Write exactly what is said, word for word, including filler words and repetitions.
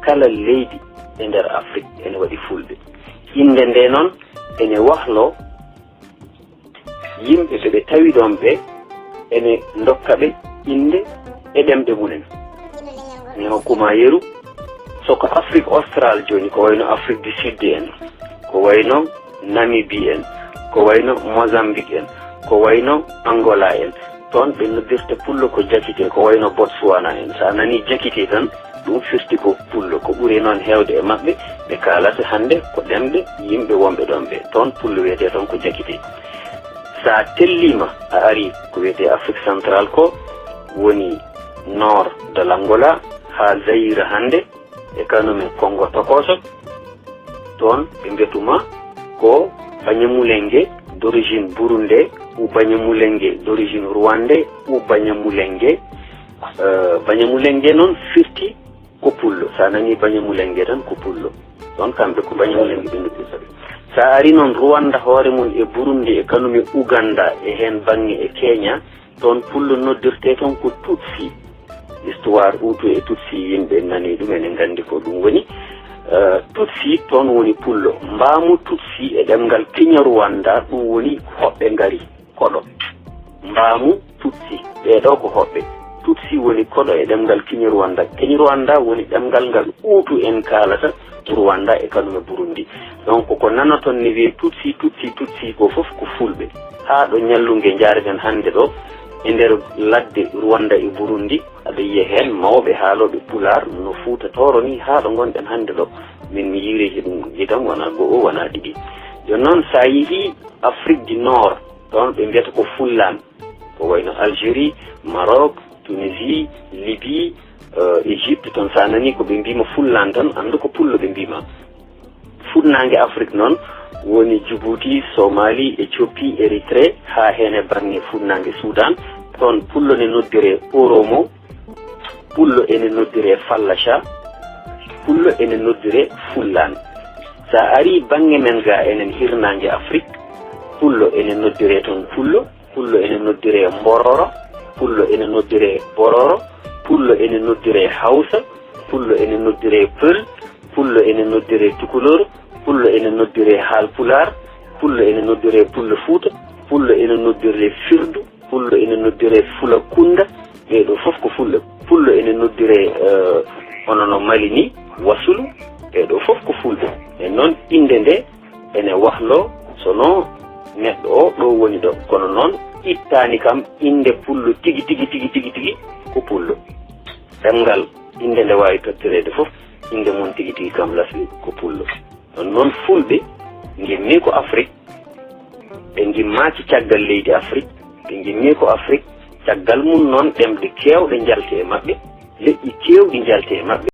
kala leydi e nder Afrik ene waɗi fulɓe. Innde nde noon ene wahloo yimɓe ɓe ɓe tawi ɗoon ɓe, ene ndokka ɓe innde e ɗemɗe mumen. Mi hokkuma yeru, so ko Afrique australe jooni, ko wayno Afrique du Sud en, ko wayno Namibie en, ko wayno Mozambique en, ko wayno Angola en. Toon ɓe noddirta pullo ko jakite, ko wayno Botswana en. So a nanii jakite tan, ɗum firti ko pullo. Ko ɓuri noon heewde e maɓɓe, ɓe kaalata hannde ko ɗemɗe yimɓe wonɓe ɗoon ɓe. Toon pullo wiyetee toon ko jakite. So a telliima, a arii ko wiyetee Afrique centrale ko, woni nord de l'Angola haa Zaïre hannde, e Kanume Kongo tokooso, toon ɓe mbiyatuma ko Banyamulenge d'origine burundais, ou Banyamulenge d'origine rwandais, ou Banyamulenge. Euh, Banyamulenge noon firti ko pullo. So a nanii Banyamulenge tan ko pullo. Ɗoon kamɓe ko Banyamulenge ɓe noddirta ɓe. So a arii noon Rwanda hoore mum e Burundi e Kanume Uganda e heen baŋŋe e Kenya, toon pullo noddirtee toon ko Tutsi. Histoire Hutu e Tutsi, yimɓe nanii ɗum, ene nganndi ko ɗum woni. Eh, Tutsi toon woni pullo. Mbaamu Tutsi e ɗemngal Kinyarwanda, ɗum woni hoɓɓe ngari, koɗo. Mbaamu Tutsi, ɓee ɗoo ko hoɓɓe. Tutsi woni koɗo e ɗemngal Kinyarwanda. Kinyarwanda woni ɗemngal ngal Hutu en kaalata Rwanda e Kanume Burundi. Donc, ko nanaton ne wiyee Tutsi, Tutsi, Tutsi, ko fof ko fulɓe. Haa ɗo ñallunge njaareten hannde ɗo, e nder ladde Rwanda e Burundi, aɗa yiya heen mawɓe haalooɓe pulaar no Fuuta Tooro ni, haa ɗo ngonɗen hannde ɗo. Min mi yiirii he ɗum gidan wonaa go'o, wonaa ɗiɗi. Jooni noon, so a yehii Afrique du Nord, toon ɓe mbiyata ko Fullaan, ko wayno Algérie, Maroc, Tunisie, Libye, eh, Égypte, toon so a nanii ko ɓe mbiima Fullaan tan, anndu ko pullo ɓe mbiima. Fuɗnaange Afrik noon woni Djibouti, Somali, Éthiopie, Érythrée, haa heen e baŋŋe fuɗnaange Sudan. Toon pullo ne noddiree Oromo, pullo ene noddiree Fallaca, pullo ene noddiree Fullaan. So a arii baŋŋe men ga enen hirnaange Afrik, pullo ene noddiree toon pullo, pullo ene noddiree Mbororo, pullo ene noddiree Bororo, pullo ene noddiree Hawsa, pullo ene noddiree Peul, pullo ene noddiree Tukulor, pullo ene noddiree Haalpulaar, pullo ene noddiree Pullo Fuuta, pullo ene noddiree Firdu, pullo ene noddiree Fulakunda, ɓee ɗoo fof ko fulɓe. Pullo ene noddiree, eh, hono no Mali ni, Wasulu, ɓee ɗoo fof ko fulɓe. E noon, innde nde ene wahloo, so no neɗɗo o ɗo woni ɗo. Kono noon, ittaani kam innde pullo tigi, tigi, tigi, tigi, tigi ko pullo. Ɗemngal, innde nde waawi tottireede fof, innde mum tigi, tigi kam lasli ko pullo. Ɗon noon, fulɓe ngimmi ko Afrik, ɓe ngimmaaki caggal leydi Afrik, ɓe ngimmi ko Afrik, caggal mum noon ɗemɗe keewɗe njalti e maɓɓe, leƴƴi keewɗi njalti e maɓɓe.